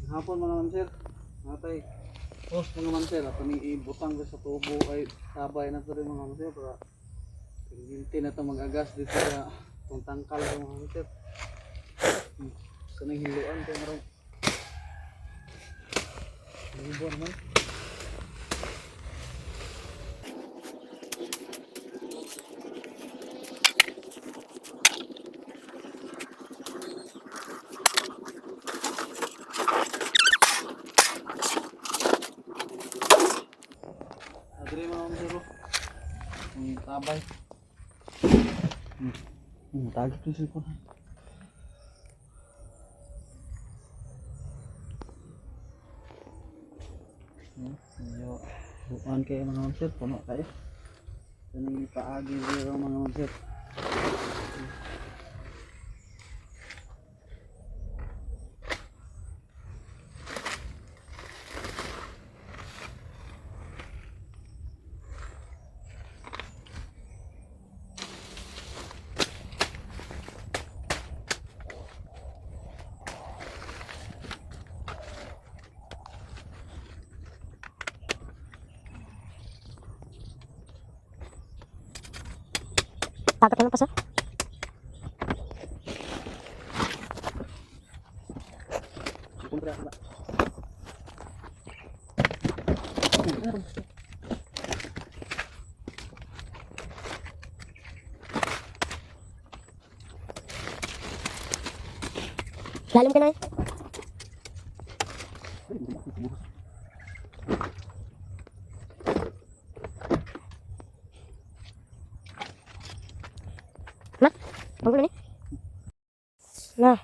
Hapon, mga ma'am sir. Mga tay. Post, mga ma'am sir, ato ni ibutang ko sa tubo ay sabay na to rin, mga ma'am sir, para hindi na to mag-agas dito sa itong tangkal ko, mga ma'am sir. Sa nang hiluan kay marong. Hiluan naman. Adre, mga ma'am sir, oh. Ang tabay. Tagit yung cellphone. Medyo buwan kayo, mga ma'am sir, puno kayo. Ito nang ipaagi zero, mga ma'am sir. Dagat na lang pa sir. Kumpre ako ba? Lalim ka na eh. Na? Bago na ni? Na.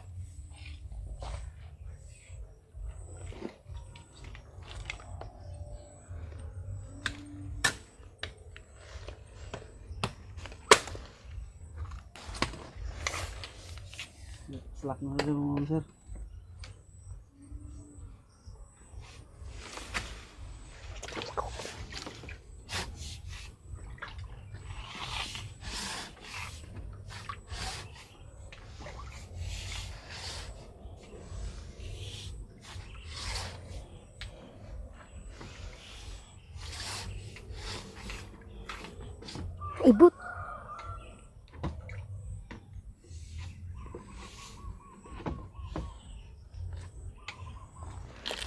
Slack na rin, mga ma'am sir. Ibut.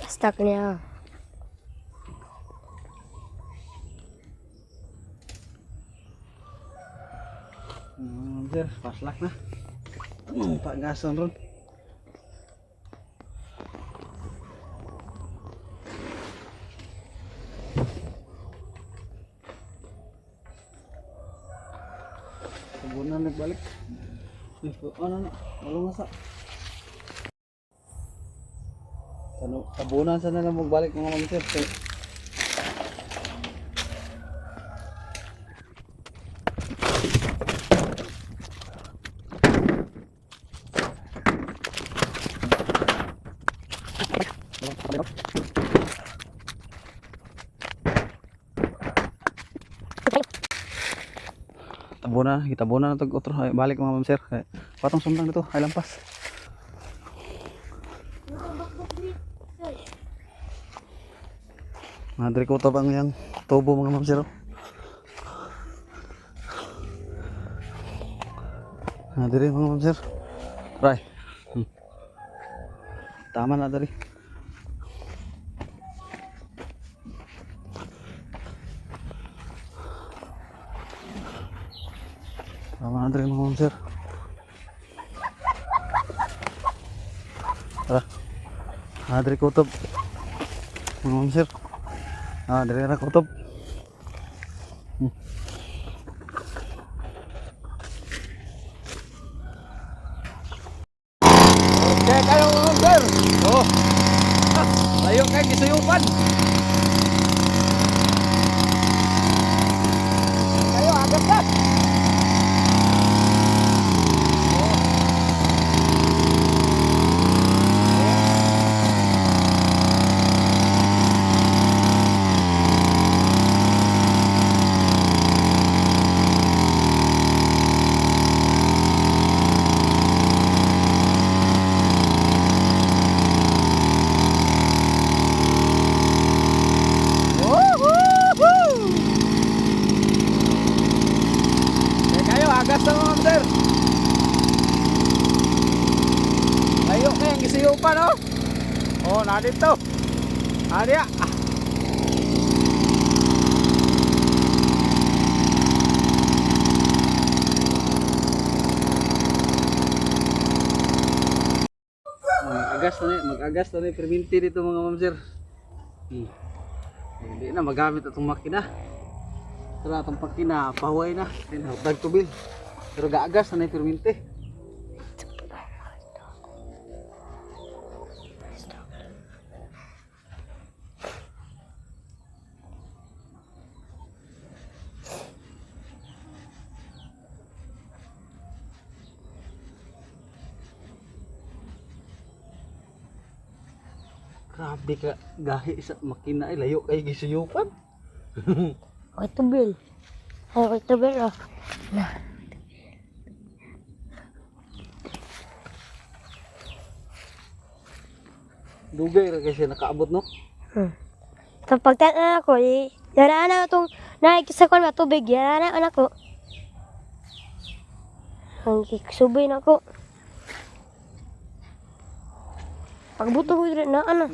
Stuck niya. Mga ma'am sir, paslak na. Pagasan ron. Tabunan nagbalik. Eh, ano na? Wala nga sa. Ano, tabunan sana lang magbalik, mga ma'am sir. Tabunan, gitabunan na tag otro. Ay, balik, mga ma'am sir. Ay, patong sundang dito, ay lampas. Madre ko tabang yang tubo, mga ma'am sir, oh. Madre, mga ma'am sir. Try. Tama na dali. Tama na dali, mga ma'am sir. Tara. Madre ko mga ma'am sir. Ah, dali ra kutob. Okay kayo, mga ma'am sir. Oh. Ah, layo kay gisuyupan. Kayo agad na. gisiyupan oh. Oh, na dito. Arya. Mag-agas na ni, mag-agas na ni perminti dito mga ma'am sir. Hindi na magamit atong makina. Tara atong makina, pahuway na. Tinatag tubil. Pero gaagas na ni perminti. Grabe ka gahi sa makina ay layo kay gisuyupan. Okay, tubil. Ay, okay, tubil oh. Na. Dugay ra kasi nakaabot no. So, pagtanaw ako, eh, yaraan na itong naik sa kwan ba, tubig, yaraan na ako. Ang kiksubi na ako. Pagbuto ko diri na ano.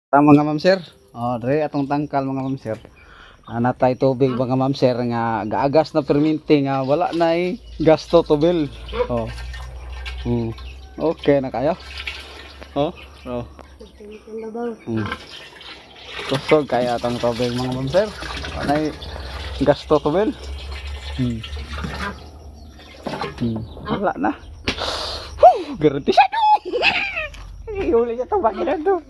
Tama mga ma'am sir. Oh, dre atong tangkal mga ma'am sir. Ana tay tubig mga ma'am sir nga gaagas na perminti nga wala na eh, gasto tubil. Oh. Okay na kayo. Oh, oh. Kusog kaya atong tubig mga ma'am sir. Wala na gasto tubil. Wala na. Whew, garantisado. Ihuli niya itong bakina to.